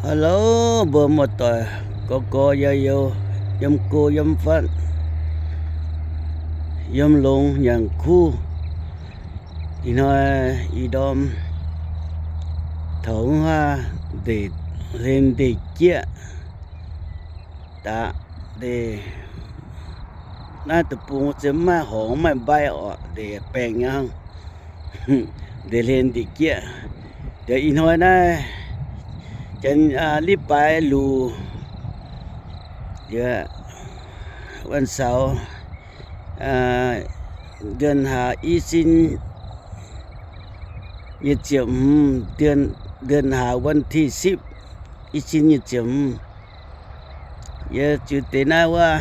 Hello, mbuo muoz-doic gorx gorx youz youz, yiem go yiem fatv, yiem longx nyanc kuv. Ih hnoi ih ndorm taux wuov haav ndeic hlen ndeic jieqv daaih ndeic, naaiv deic-bung se maiv maaih horngz maiv maaih mbai orqc, ndeic baengh nyei hnangv. Ndeic hlen ndeic jieqv. Ih hnoi naaiv janx, aa, 礼拜五, วันเสาร์, aa, เดือนห้า อีกสิบ ยี่สิบเจ็ด อืม เดือน เดือนห้า วันที่สิบ อีกสิบ ยี่สิบเจ็ด อืม Yie ziux deix naaiv wuov,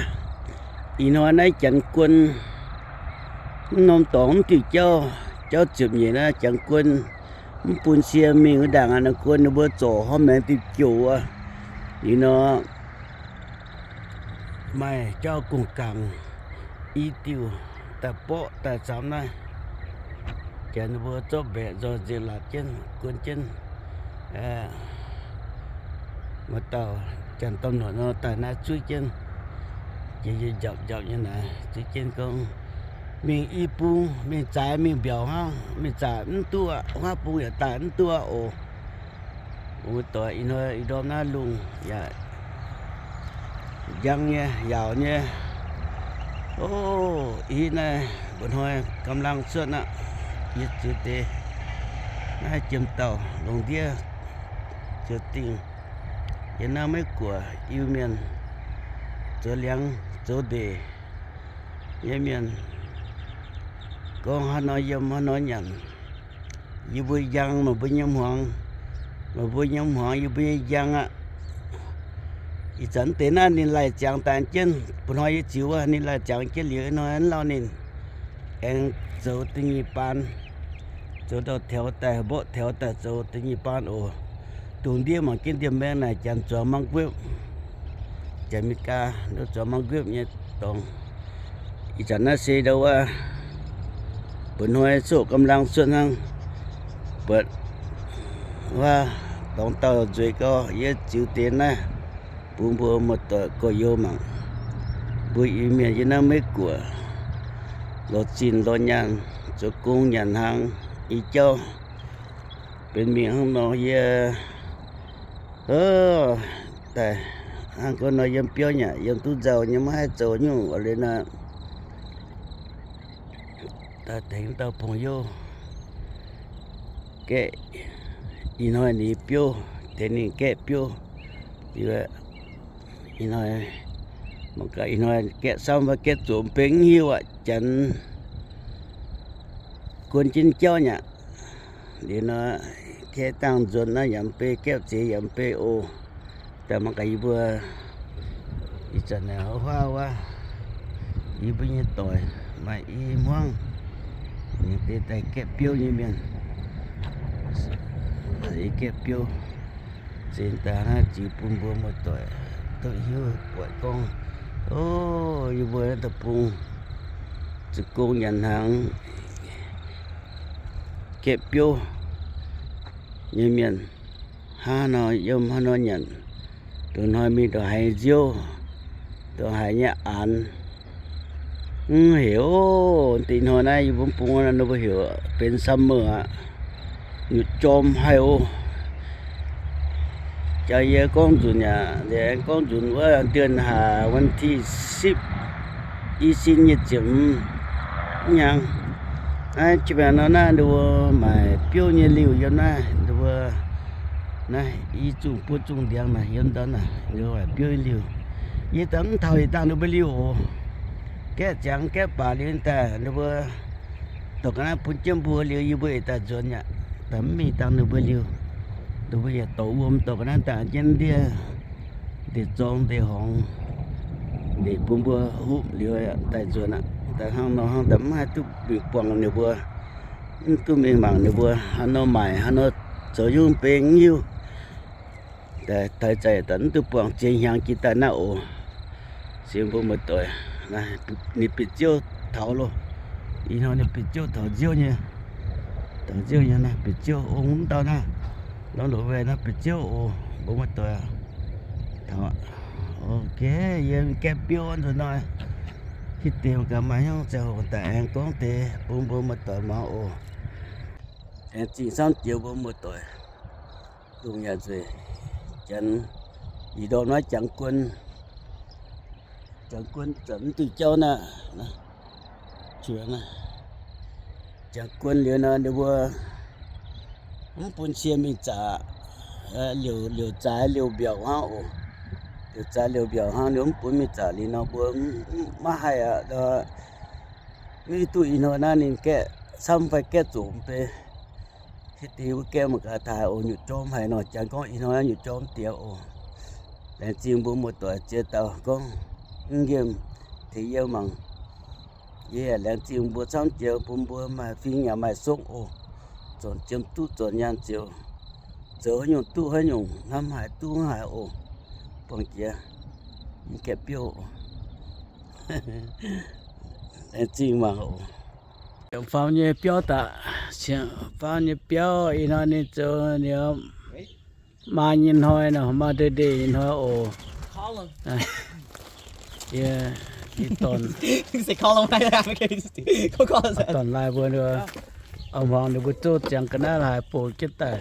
ih hnoi naaiv janx guon, mv norm dorngx mv diuh jauv, jauv ziepc nyeic naaiv janx guon mv bun sie mingh wuov ndaangc aqv. Ninh guon ninh mbuo zorc hnoi maengx diuh jouc wuov, ih hnoi maaih jauv gong-gaangc i diuh daaih borqv daaih camv naaiv. Janx ninh mbuo zorqv mbaeqc nzoih nzengc laatc jienv guon jienv, maaih dauh janx-domh-nuoqc nor daaih naaiv zuiv jienv, jiex njapc njapc nyei naaic zuiv jienv gorngv, mingh i bung, mingh zaaix mingh mbiaauc hnangv, mingh zaaix mv duqv aqv, huaav bung yaac daaih mv duqv aqv oc. Mbuo doic ih hnoi ih ndorm naaiv lungh yaac njang nyei, yaauc nyei. Ov, ih naaiv mba'hnoi กำลัง cuotv aqv. Yie ziux deix naaiv jiem dauh lungh ndiev zoux dingh, yie naaiv Meiv Guoqv Iu-Mienh, zoux liangx zoux ndeic nyei mienh. Gorngv haaix nor yiem haaix nor nyanc, yie mbuo njang meih mbuo nyei hmuangx, meih mbuo nyei hmuangx yie mbuo nyei njang aqv. Ih zanc deix naaiv ninh laih ziangx daaih jienv, mba'hnoi yie ziux wuov ninh laih ziangx jienv liuz, ih hnoi mv lauh ninh aengx zoux da'nyeic baan, zoux ndau-taux daaih, mborqv taux daaih zoux da'nyeic baan oc. Dungh ndiev mangc jienv ndie-mbaeng naaic janx zuangx manguopv, janx Meigaa nor zuangx manguopv nyei dorngx. Ih zanc naaiv se ndau wuov, mba'hnoi กำลัง cuotv hnangv. Buatc wuov dorngx dauh nzueic gau, yie ziux deix naaiv bun mbuo muoz-doic gorx-youz mangc. Mbuo Iu-Mienh yiem naaiv Meiv Guoqv lorz zinh lorz nyaanh, zoux gong nyanc hnaangx, i jauv benx mingh hnangv nor yie, daaih hnangv gorngv nor yiem biauv nyei, yiem duqv nzauh nyei, maiv haih zoux nyungc aqv liuz nor, daaih tengx dauh 朋友 gaeqv. Ih hnoi ninh biouv, tengx ninh gaeqv biouv. Ih hnoi, mangc gaax ih hnoi gaeqv camv fai gaeqv zuqc, mv baac mv hiuv aqv, janx guon jienv jauv nyei aqv. Liuz nor, gaeqv dangh nzuonx naaiv yaac mv bei, gaeqv zeix yaac mv bei oc. Daaih mangc gaax yie mbuo ih zanc naaic huaav wuov, yie mbuo nyei doic maaih i hmuangv, ninh deix daaih gaeqv biouv nyei mienh. Gaeqv biouv zinh daaih naaiv ziux bun mbuo muoz-doic duqv hiuv buatc gorngv, o, yie mbuo naaiv deic-bung zoux gong nyanc hnaangx, gaeqv biouv nyei mienh, hnangv nor yiem hnangv nor nyanc, ndongc hnoi mingh ndongc haaix nziouv, ndongc haaix nyei aanx, mv heuc oc. Deix hnoi naaiv yie mbuo mv bung ninh mbuo heuc benx summer aqv, nyutc jorm haic oc. Jaax yie gorngv nzunc yaac, gorngv nzunc wuov เดือนห้า วันที่สิบ i sin nyei ziepc hmz, mv hnyangx. Naaiv jiex mingh nor naaiv ninh mbuo maaic biouv nyei liuh yiem naaiv ninh mbuo, naaiv i zungh buo zungh ndiangx naaic yiem ndorn naaic ninh mbuo maaic biouv nyei liuh. Yie daaih mv taux yietc dangh ninh mbuo liuh oc. Gaeqv ziangx gaeqv baac liuz daaih ninh mbuo dorh ga'naaiv bun jienv mbuo liuz yie mbuo yietc daaih nzuonx yaac daaih mv mingh dangh ninh mbuo liuh. Ninh mbuo yaac dorh wuom dorh ga'naaiv daaih jienv ndiev ndeic zorng ndeic horngz, ndeic bun mbuo hopv liuz daaih nzuonx aqv. Daaih hnangv nor hnangv daaih mv haih duqv mingh buangh ninh mbuo, mv duqv mingh mangc ninh mbuo haaix nor maaic, haaix nor zoux nyungc beng hiuv. Daaih taux zaqc daaih mv duqv buangh, ziex hnyangx jiex daaih naaiv oc. Se mbuo muoz-doic, ninh bieqc ziouv taux loh. Ih hnoi ninh bieqc ziouv taux nziouv nyei, taux nziouv nyei naaiv bieqc ziouv ong mv ndau naaiv. Norm loz-waengh naaiv ba'ziouv oc, mbuo muoz-doic. Ok, yie mingh gaeqv biouv nzuonx hnoi. Hitv deix gaax maaih hnyouv ziangh hoc daaih aengx gorngv deix bun mbuo muoz-doic muangx oc. Aengx zingh camv jiex mbuo muoz-doic. Lungh yaac nzueic, janx ih ndorm naaiv jangx guon, jangx guon zanc mv duqv jauv naaiv. Jangx guon liuz nor ninh mbuo mv bun cie mingh zaqc, liouc zaaix liouc mbiaauc hnangv oc. Liouc zaaix liouc mbiaauc hnangv, ninh mv bun mingh zaqc liuz nor mbuo maiv haih aqv. Mv duqv ih hnoi naaiv ninh gaeqv camv fai gaeqv zoqc mv bei. Hitv deix mbuo gaeqv mangc gaax taaix oc, nyutc jorm haic nor, janx gorngv ih hnoi naaiv nyutc jorm diex oc. Laengz zingh mbuo muoz-doic ziex dauh gorngv mv nqemh tengx yie mangc. Yie yaac laengz zingh mbuo camv jiex bun mbuo maaih fing yaac maaih songv oc. Zornc jiem duqv zornc nyaanh ziouc, zoux haaix nyungc duqv haaix nyungc, hnamv haaix duqv haaix oc. Buangh jiex mv gaeqv biouv oc. Laengz zingh mangc oc. Faam nyei biauv daaih, faam nyei biauv ih hnoi ninh zoux ninh maa nyei hnoi nor, Mother's Day nyei hnoi oc. Yie, yie dorn, dorn lai mbuo, hmuangx ninh mbuo zouv ziangx ga'naaiv laaix boc jienv daaih.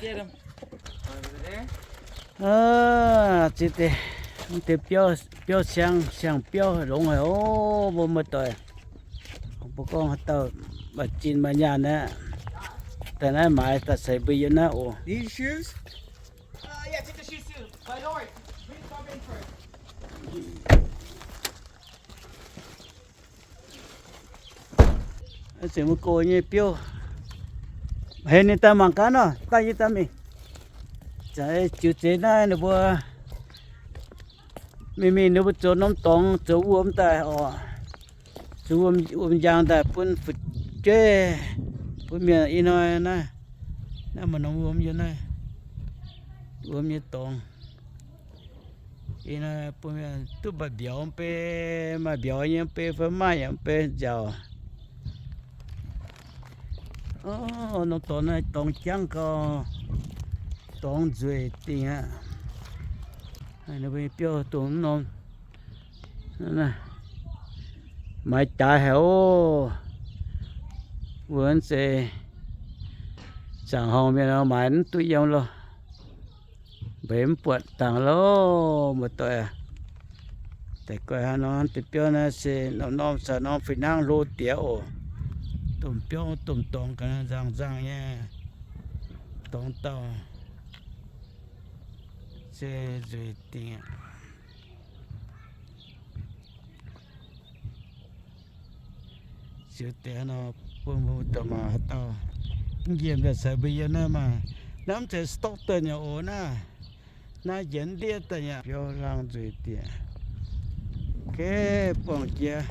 Ziex deix, deix biauv, biauv siang, siang-biauv longx haic oc, mbuo muoz-doic. Mbuo gorngv haaix dauh maaih zinh maaih nyaanh aqv, daaih naaiv maaiz daaih ceix mbuo yiem naaiv oc. Mv zeiz mbuo go nyei biouv. Hei, ninh daaih mangc gaax nor, daaih yie daaih mingh. Ziux zeiz naaiv ninh mbuo mingh mingh ninh mbuo zoux norm dorngx zoux wuom daaih oc. Zoux wuom, wuom njang daaih bun fu'jueiv, bun mienh ih hnoi naaiv, naaiv maaih norm wuom yiem naaiv, wuom nyei dorngx. Ih hnoi bun mienh duqv maaih mbiauz mv bei, maaih mbiauz nyei mv bei fai maaih yaac mv bei nziaauc. Norm dorngx naaiv dorngx jangv gau, dorngx nzueic dingc aqv. Biouv dongh norm maaiz jaaix haic oc. Mbuo se zaangc horngh mienh maaiz mv duqv yiem loh. Mbeix mv buatc dangx loh, muoz-doic aac. Deix guai hnangv nor, deix biauv naaiv se norm-norm caux norm fih hnangv hlo diex oc. Domh biauv domh dorngx ga'naaiv nzangc-nzangc nyei, dorngx dauh se nzueic dingc aqv. Ziux deix nor, bun mbuo dorh mangc haaix dauh nqemh daaih ceix mbuo yiem naaiv maah. Naaiv mv zeiz Stockton nyei oc naaiv. Naaiv njiec ndiev daaih nyei biauv laangh nzueic diex. Kv, buangh jiex,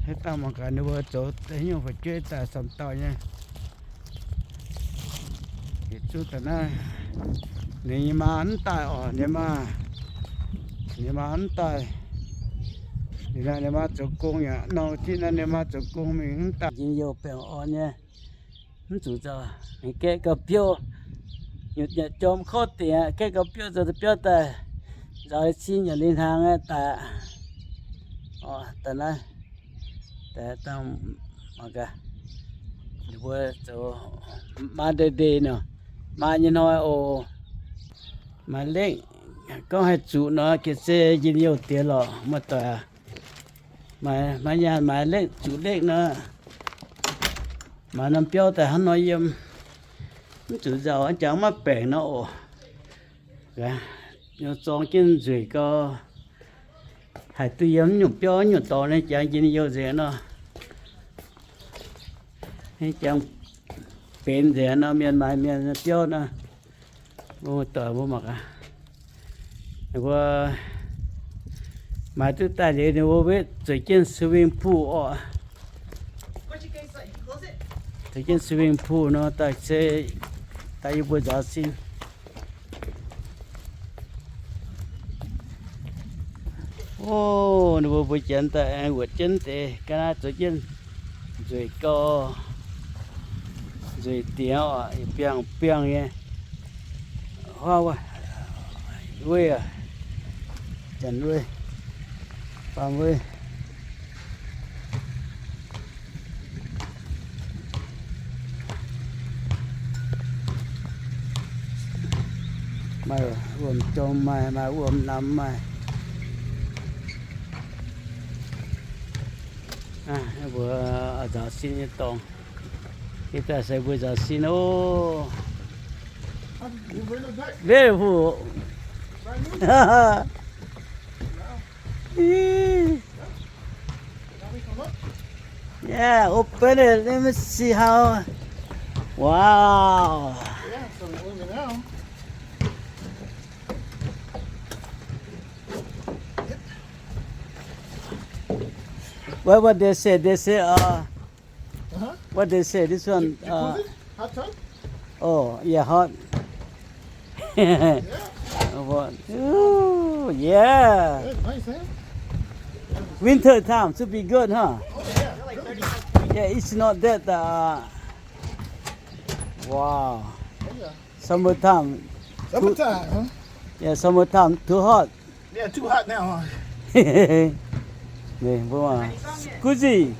haaix dauh mangc gaax ninh mbuo zoux deix nyungc fu'jueiv daaih samh dauh nyei. Yietc zungv daaih naaiv, ninh nyei maa mv daaih oc, ninh maa, ninh maa mv daaih. Ninh maa, ninh maa zoux gong yaac nor, ginv naaiv ninh maa zoux gong mingh mv daaih. Njien-youh baengh orn nyei, mv zuqc nzauh, gaeqv gauh biouv, nyutc nyei jorm korv dingc aqv, gaeqv gauh biouv zoux deix biauv daaih, nzaaux cin yaac liuz hnaangx aqv daaih. Daaih naaiv, daaih dangh mangc gaax, ninh mbuo zoux Mother's Day nor, maa nyei hnoi oc. Maaih lekv, gorngv haih zuqc nor, ga'sie njien-youh diex lorqc, muoz-doic aac. Maaih, maaih nyaanh maaih lekv zuqc lekv nor, maaih norm biauv daaih hnangv nor yiem, mv zuqc nzauh, jangx maiv baengc nor oc. Zorng jienv nzueic gau, haih duqv yiem nyungc biauv nyungc dorngx nyei jangx njien-youh nzengc nor. Jangx benx nzengc nor, mienh maaih mienh biauv nor. Mbuo doic mbuo mangc gaax, ninh mbuo maaih duqv daaih liuz ninh mbuo wetv zueiz jienv swimming pool oc. Zueiz jienv swimming pool nor daaih se daaih yie mbuo nzaaux sin. O, ninh mbuo mbuo janx daaih aengx wuotc jienv deix ga'naaiv zoux jienv nzueic gau, nzueic dingc oc, biangh biangh nyei. Huaav wuov, wuov, janx wuov, faam wuov. Maaih wuom-jorm maaih, maaih wuom-namx maaih. Mbuo nzaaux sin nyei dorngx. Ih daaih se mbuo nzaaux sin oc. Beautiful. Yeah, open it. Let me see how. Wow. What, what they say? They say, uh, what they say? This one, uh, hot tub? Oh, yeah, hot. What? Ooh, yeah. Nice, eh? Winter time should be good, huh? Oh, yeah. Really good. Yeah, it's not that, uh, wow. Oh, yeah. Summertime. Summertime, huh? Yeah, summertime too hot. Yeah, too hot now, huh? Mbuo jacuzzi.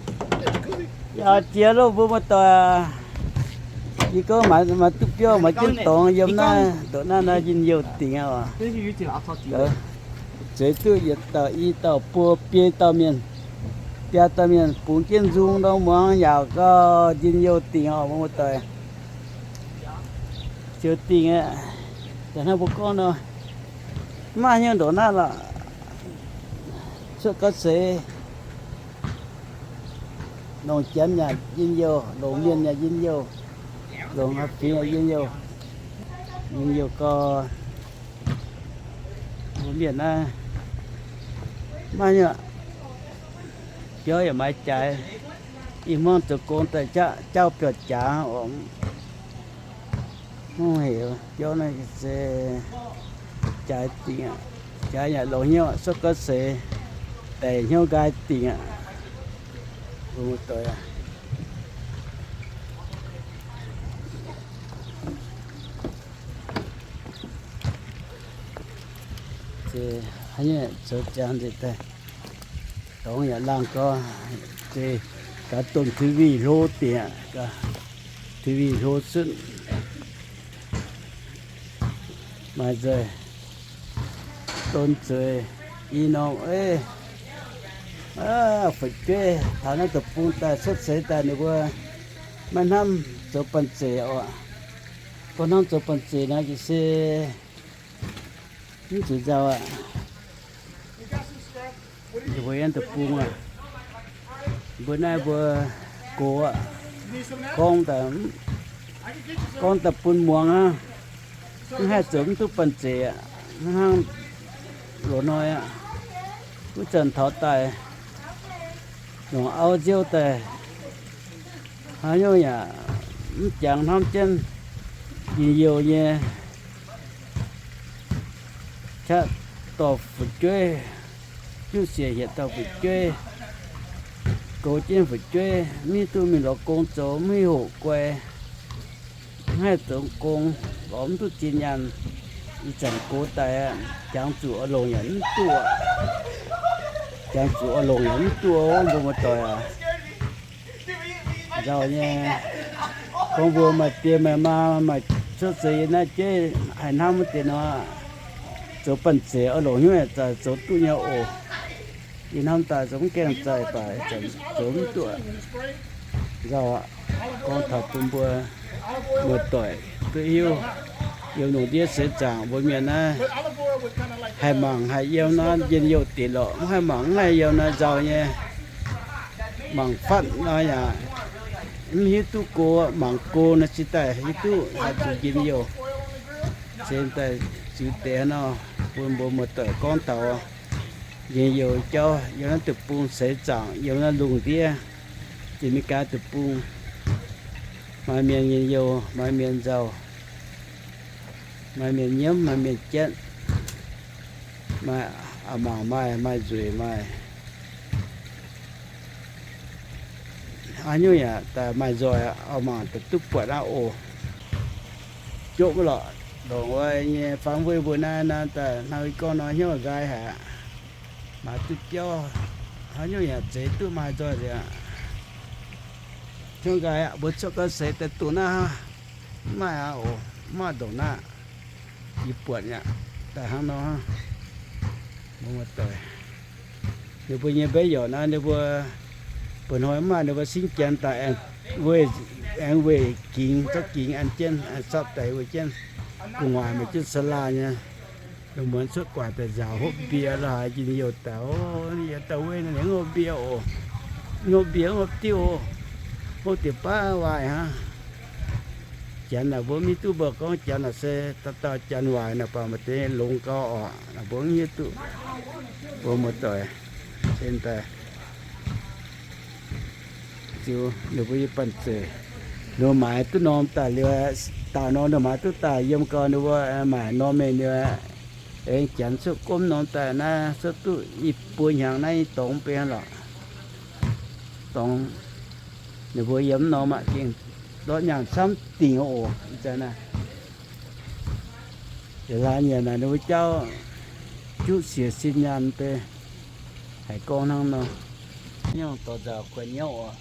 Jiex loh mbuo muoz-doic. Yie gorngv maaih duqv biauv, maaih jienv dorngx yiem naaiv, ndongc naaiv naaiv njien-youh dingc aqv. Zueiz duqv yietc dauh, i dauh, buo, biei dauh mienh, biaa dauh mienh bungx jienv nzung ndorm muangx yaac gauh njien-youh dingc oc, mbuo muoz-doic. Ziouc dingc aqv. Da'hnangv mbuo gorngv nor, maiv hnyouv ndongc naaiv lorqc. Cuotv gauv seix, longc janx yaac njien-youh, longc mienh yaac njien-youh, longc haaix fingx yaac njien-youh. Njien-youh gauh. Mbuo mienh naaiv maiv hnyouv, biauv yaac maiv jaaix. Ih hmuangv zoux gong daaih jauv biauv-jaax oc. Mv heuc biauv naaiv se jaaix dingc aqv. Jaaix yaac longc hnyouv cuotv gauv seix, daic hnyouv nqaai dingc aqv. Zoux ziangx nzengc daaih, dorngx yaac laangh gorx, gaax domh TV hlo dingc aqv, TV hlo cunv. Maaih nzeix, donv zueiz, i norm, fu'jueiv taux naaiv deic-bung daaih cuotv seix daaih ninh mbuo maiv hnamv zoux banh zeic oc. Gorngv hnamv zoux banh zeic naaiv jiez se mv zuqc nzauh aqv. Mbuo yiem deic-bung aqv. Mbuo naaiv mbuo gox aqv. Gorngv daaih, gorngv daaih bun muangx aqv. Mv haih zoux mv duqv banh zeic aqv. Mv hnangv loz-hnoi aqv. Wuov zanc taux daaih, longc auv nziouv daaih, haaix nyungc yaac mv jangx hnamv jienv njien-youh nyei. Qaqv dorh fu'jueiv, juqv siec hietc dauh fu'jueiv, goux jienv fu'jueiv, mv hiuv duqv mingh lorz gong zoux, mv hiuv hoqc guai, mv haih zoux gong, lorz mv duqv zinh nyaanh. Ih zanc gox daaih aqv, jangx zuqc oix longc yaac mv duqv, jangx zuqc oix longc yaac mv duqv, mbuo muoz-doic aac. Nzauh nyei. Gorngv mbuo maaih die maaih maa, maaih cuotv seix yiem naaiv jeiv, haih hnamv wuov deix nor, zoux banh zeic oix longc hnyouv yaac zaaih zoux duqv nyei oc. Yie hnamv daaih zoux mv gaengh zaaih baac zoux mv duqv. Nzauh aqv. Gorngv taux bun mbuo muoz-doic duqv hiuv, yiem lungh ndiev seix zaangc mbuo mienh naaiv, haih mangc haih yiem naaiv njien-youh dingc lorqc, mv haih mangc mv haih yiem naaiv nzauh nyei. Mangc fatv nor yaac mv hiuv duqv go, mangc go nor cingx daaih hiuv duqv haih zuqc njien-youh. Cingx daaih ziux deix nor, bun mbuo muoz-doic gorngv taux njien-youh jauv yiem naaiv deic-bung seix zaangc, yiem naaiv lungh ndiev, America deic-bung, maaih mienh njien-youh, maaih mienh nzauh, maaih mienh nyiemv, maaih mienh jatv, maaih a'mangc maaih, maaih nzueic maaih. Haaix nyungc yaac daaih maaih nzoih, a'mangc daaih duqv buatc aqv oc. Jopv lorqc. Longc wuov nyei fangx weih mbuo naaiv, naaiv daaih hnangv gorngv nor hnyouv nqaai haic, maaih duqv biauv, haaix nyungc yaac zeix duqv maaih nzoih nzengc. Hnyouv nqaai aqv, mbuo cuotv gau seix daaih duqv naaiv, mv maaih aqv oc, mv maaih ndongc naaiv. Yie buatc yaac daaih hnangv nor, mbuo muoz-doic. Ninh mbuo nyei mbeiv yorc naaiv, ninh mbuo mba'hnoi mv maaih, ninh mbuo singv janx daaih aengx weih, aengx weih gingx, zorqv gingx an jienv, sapv daaih weih jienv, gu'nguaaic meih jienv saalaa nyei. Lungh muonz cuotv guaax daaih nziaauc hopv mbie lorqc, haiz njien-youh daaih, o, yie daaih weih naaiv hopv mbie oc, hopv mbie hopv diuv oc, hopv deix baav waaic hnangv. Janx naaic mbuo mv hiuv duqv, mbuo gorngv janx naaic se dauh dauh janx waaic naaic, baac maaih deix longx gau oc, naaic mbuo mv hiuv duqv. Mbuo muoz-doic, cin daaih ziux ninh mbuo nyei banh zeic. Ninh mbuo maaiz duqv norm daaih liuz, daauh nor ninh mbuo maaiz duqv daaih yiem gau, ninh mbuo maaic norm mengh liuz, aengx janx cuotv gomv norm daaih naaiv, cuotv duqv i buo hnyangx naaiv nyei dorngx benx lorqc. Dorngx ninh mbuo yiem norm aqv, gengh ndortv nyaanh camv dingc oc. Ih zanc naaiv, hlaax nyanc naaic ninh mbuo jauv juqv siec sin nyaanh deix. Haiz gorngv hnangv nor, nyungc dorh nzauc kuonx nyouv oc.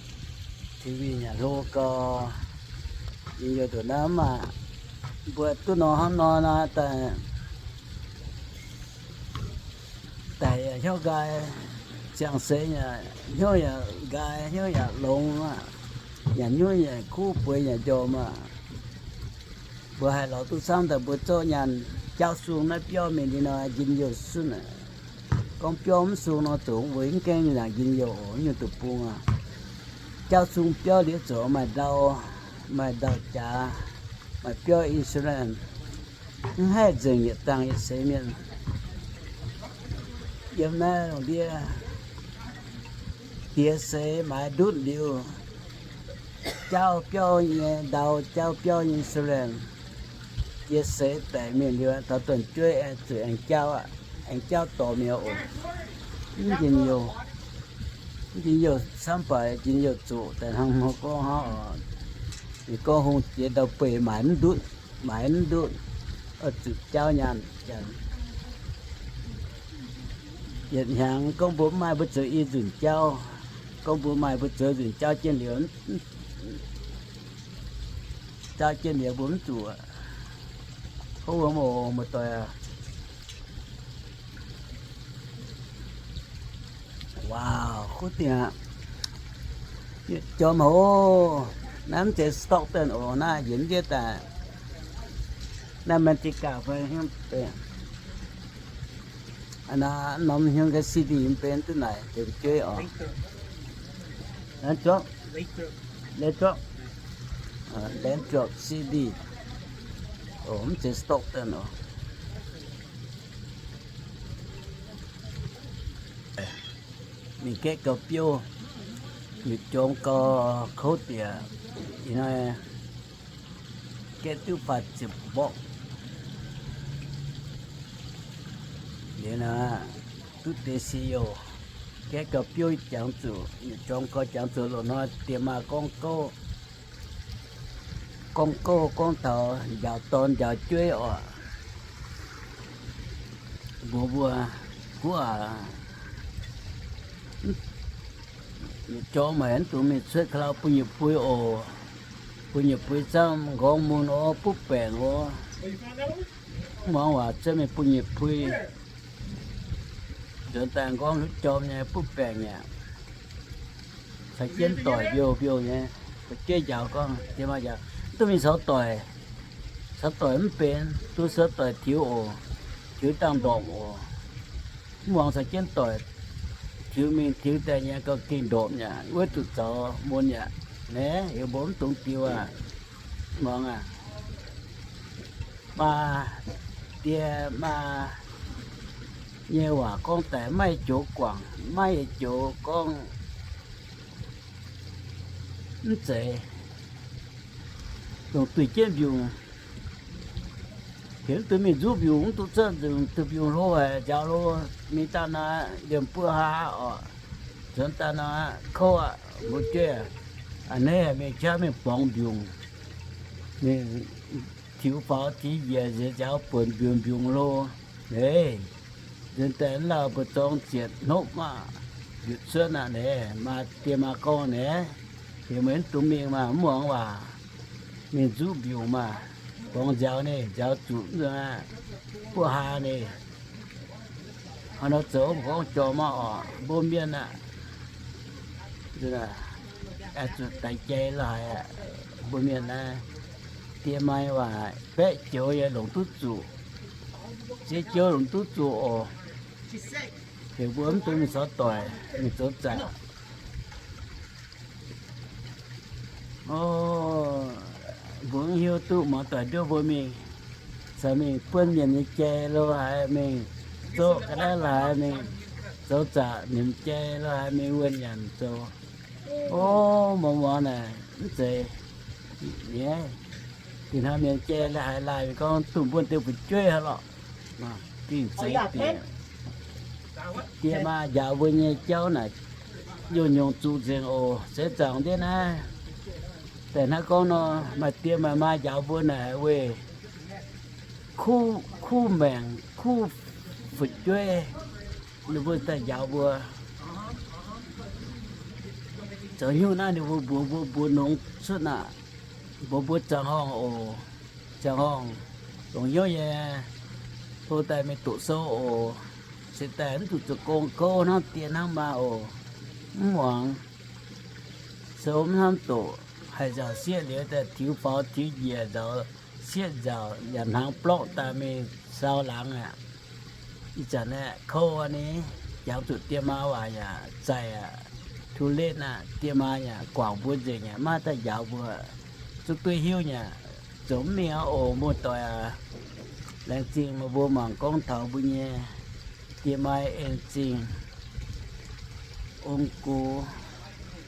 T V nyanc hlo gau, njien-youh nduqc naaiv maah. Mbuo duqv nor hnangv nor naaiv daaih, daic yaac hnyouv nqaai, ziangh seix yaac hnyouv yaac nqaai, hnyouv yaac longx aqv. Nyanc hnyouv yaac kuv, bueix yaac njormh aqv. Mbuo haih lorz duqv camv daaih mbuo zorqv nyaanh jaauv sung naaiv biauv mingh liuz nor, njien-youh sunv aqv. Gorngv biauv mv sung nor, zoux weic mv gaengh mingh nzaangc njien-youh oc, nyungc deic-bung aqv. Jaauv sung biauv liuz zoux maaih ndau, maaih ndau-jaax, maaih biauv insurance. Mv haih nzengc yietc dangh yietc seix mienh. Yiem naaiv lungh ndiev, diex seix maaiz ndutv liuz, jaauv biauv nyei ndau, jaauv biauv nyei insurance, diex seix daic mienh liuz, taux dunh jueiv aengx zuqc aengx jaauv aqv, aengx jaauv dorh mienh oc. Mv njien-youh, mv njien-youh camv baac njien-youh zuqc daaih hnangv nor gorngv hnangv oc. Ninh gorngv hungh jiex ndau-beih maaiz mv ndutv, maaiz mv ndutv, oix zuqc jaauv nyaanh janx. Yietc hnyangx gorngv mbuo mv maaih mbuo zoux i nzunc jaauv, gorngv mbuo maaih mbuo zoux nzunc jaauv jienv liuz, jaauv jienv liuz mbuo mv zuqc. Hov wuov muoz-doic aac. Wow, kuv dingh aqv. Jorm haic oc. Naaiv mv zeiz Stockton oc, naaiv yietc ndiev daaih. Naaiv Manteca fai hnyouv deix. Naaiv norm hnyouv ga'city mv benx duqv naaic deix fu'jueiv oc. Lamb chop, lamb chop, lamb chop city. Oc, mv zeiz Stockton oc. Mingh gaeqv gau biouv, mingh jorm gau kouv diex. Ih hnoi gaeqv duqv faah ziepc mborqv. Liuz nor, duqv deix si youh, gaeqv gau biouv jangx zuqc, mingh jorm gau jangx zuqc. Loz-hnoi diex maaih gorngv gouv, gorngv gouv gorngv taux njaaux dorn njaaux jueiv oc. Mbuox mbuo, guv aac, jorm haic, mv dungx mingh cuotv ka'lauh bun yietc pui oc. Bun yietc pui camv, nqorngv mun oc, butv baengc oc. Mv muangx waac cuotv mingh bun yietc pui. Nzuonx daaih nqorngv hluv jorm nyei, butv baengc aqv. Caux jienv doic mbiouh mbiouh nyei. Fu'jueiv njaaux gorngv, diex maaih njaaux, mv dungx mingh caux doic. Caux doic mv benx, duqv caux doic tiux oc. Tiux dangh ndorpc oc. Mv muangx caux jienv doic tiux mingh tiux daaih nyei gauh gengh ndorpc aqv, wuov zuqc zaux mun aqv. Naaiv heuc mbuo mv dungx diux aqv. Muangx aac. Maa, die maa nyei waac gorngv daaih maiv joux guangc, maiv joux gorngv mv zeiz, dongh duih jienv mbiungc. Heuc mv duqv mingh nzuqv mbiungc, mv duqv cuotv nzunc, duih mbiungc hlo haic, nziaaux hlo, mingh daaih naaic liemh buo hlaax oc, nzuonx daaih naaic kouv aqv, mbuo jueiv a'hneiv haic mingh qaqv mingh borngz mbiungc, mingh tiux faaux tiux njiec nziex nziaaux buonc mbiungc mbiungc hlo. Eix, nzuonx daaih mv lauh mbu'zorng zietc hnopv maah, mbiutc cuotv aqv naaic, maa die maa gorngv naaic, heuc meih mv dungx mingh maah, mv muangx waac, mingh nzuqv mbiungc maah, borngz nziaaux ninh nziaaux zuqc mv nzunc aqv, buov haa ninh. Hnangv nor zoux mv gorngv jorm maah oc, mbuo mienh aqv, zuqc daix jai lo haic aqv. Mbuo mienh naaiv, die maa waac baeqv joux yaac longc duqv zuqc, ziex joux longc duqv zuqc oc. Heuc mbuo mv dungx mingh sorv doic, mingh zoux zaqc. O, mbuo mv hiuv duqv muangx doic nduov mbuo mingh, caux mingh buonv mienh nyei jai lo haaix, mingh zorqv ga'naaiv lo haaix, mingh zoux zaqc nimc jai lo haaix, mingh wuonh nyanc zoux. O, muangx muangx naaic mv zeiz, dinh hnoi mienh jai lo haaix laaih gorngv dunh buonv deix fu'jueiv haaix lorqc. Gengh zeiz diex. Die maa njaaux mbuo nyei jauv naaic, nyungc-nyungc zuqc nzengc oc. Seix zaangc ndiev naaiv, daaih hnangv gorngv nor, maaih die maaih maa njaaux mbuo naaic weih kuv maengc, kuv fu'jueiv, ninh mbuo daaih njaaux mbuo. Zoux hnyouv naaiv ninh mbuo mbuox mbuo, mbuo nongx cuotv naaic, mbuox mbuo ziangh horngh oc. Ziangh horngh longc hnyouv nyei, hlo daaih mingh doqc sou oc. Se daaih mv zuqc zoux gong gouv hnangv die hnangv maa oc. Mv muangx. Sou mv hnamv doqc, haih nzauc sieqv liuz daaih tiux faaux tiux njiec nzauc sieqv nzauc yaac hnaangx blorqv daaih mingh sau laangz aqv. Ih zanc aeqv, kouv aqv ni, jangx zuqc die maa waac yaac zaih aqv. Too late aqv, die maa yaac guangc mbuo nzengc aqv, maiv daaih njaaux mbuo. Zungv duqv hiuv nyei aqv. Zoux mv mingh aqv oc, muoz-doic aac. Laengz zingh meih mbuo mangc gorngv taux mbuo nyei die maa en zingh ong-gux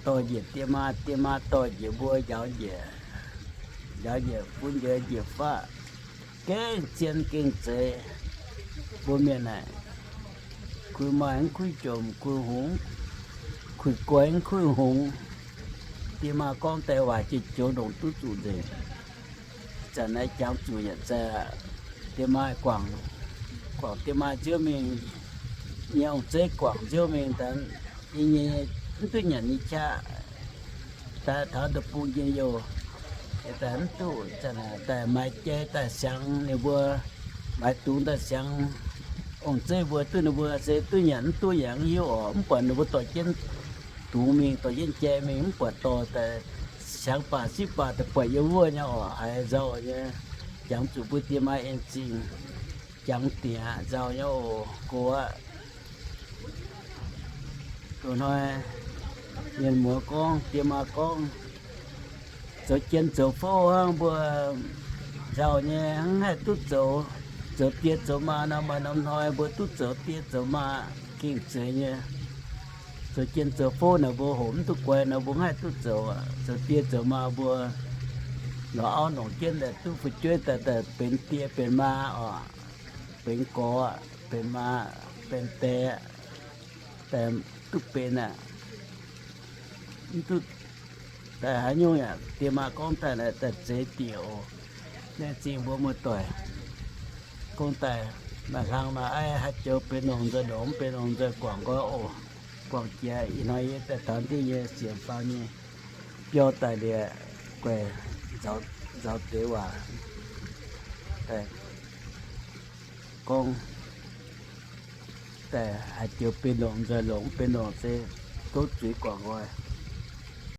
dorh njiec die maa, die maa dorh njiec mbuo njaaux njiec, njaaux njiec fun njiec njiec faqv, gengh zien gengh zeiz. Mbuo mienh naaic, kuiv maaih mv kuiv jomc, kuiv hungx, kuiv goix mv kuiv hungx. Die maa gorngv deix waac jiex joux ndongc duqv zuqc nzengc. Zanc naaiv jangx zuqc nyanc zaih, die maa guangc, guangc die maa nziouv mingh, nyei ong-zeiv guangc nziouv mingh, yie nyei mv duqv nyanc nyei qaqv, daaih taux deic-bung njien-youh, daaih mv duqv, daaih maaiz jai daaih siangx ninh mbuo, maaiz dungz daaih siangx ong-zeiv mbuo, duqv ninh mbuo se duqv nyanc mv duqv yaac mv hiuv oc. Mv buatc ninh mbuo dorh jienv dungz mingh, dorh jienv jai mingh, mv buatc dorh daaih siangx baac sipv baac daaih buatc yiem wuov nyei oc. Haiz nzauh nyei, jangx zuqc mbuo die maa en zingh, jangx dingc aqv, nzauh nyei oc, go aqv. Loz-hnoi mienh muoz gorngv, die maa gorngv, zoux jien zoux fouv hnangv, mbuo nzauh nyei, mv haih duqv zoux, zoux die zoux maa nor, maaih norm hnoi mbuo duqv zoux die zoux maa, gengh zeiz nyei. Zoux jien zoux fouv naaic mbuo hoqc mv duqv guai nor, mbuo mv haih duqv zoux. Zoux die zoux maa mbuo lorz auv longc jienv daaih duqv fu'jueiv daaih, daaih benx die benx maa oc, benx gorx, benx maa, benx die, daaih duqv benx aqv. Mv duqv daaih haaix nyungc yaac die maa gorngv daaih naaic daaih zeix diec oc. Laengz zingh mbuo muoz-doic. Gorngv daaih maaih hlang maaih aiv, haaix joux benx longc nzoih longx, mv benx longc nzoih guangc nqoi oc. Guangc jiex ih hnoi yie daaih taux ndiev nyei sienx faaux nyei biauv daaih liuz, guaix nzaaux deix waac daaih gorngv daaih haaix joux benx longc nzoih longx, mv benx longc se gouv zuiz guangc nqoi.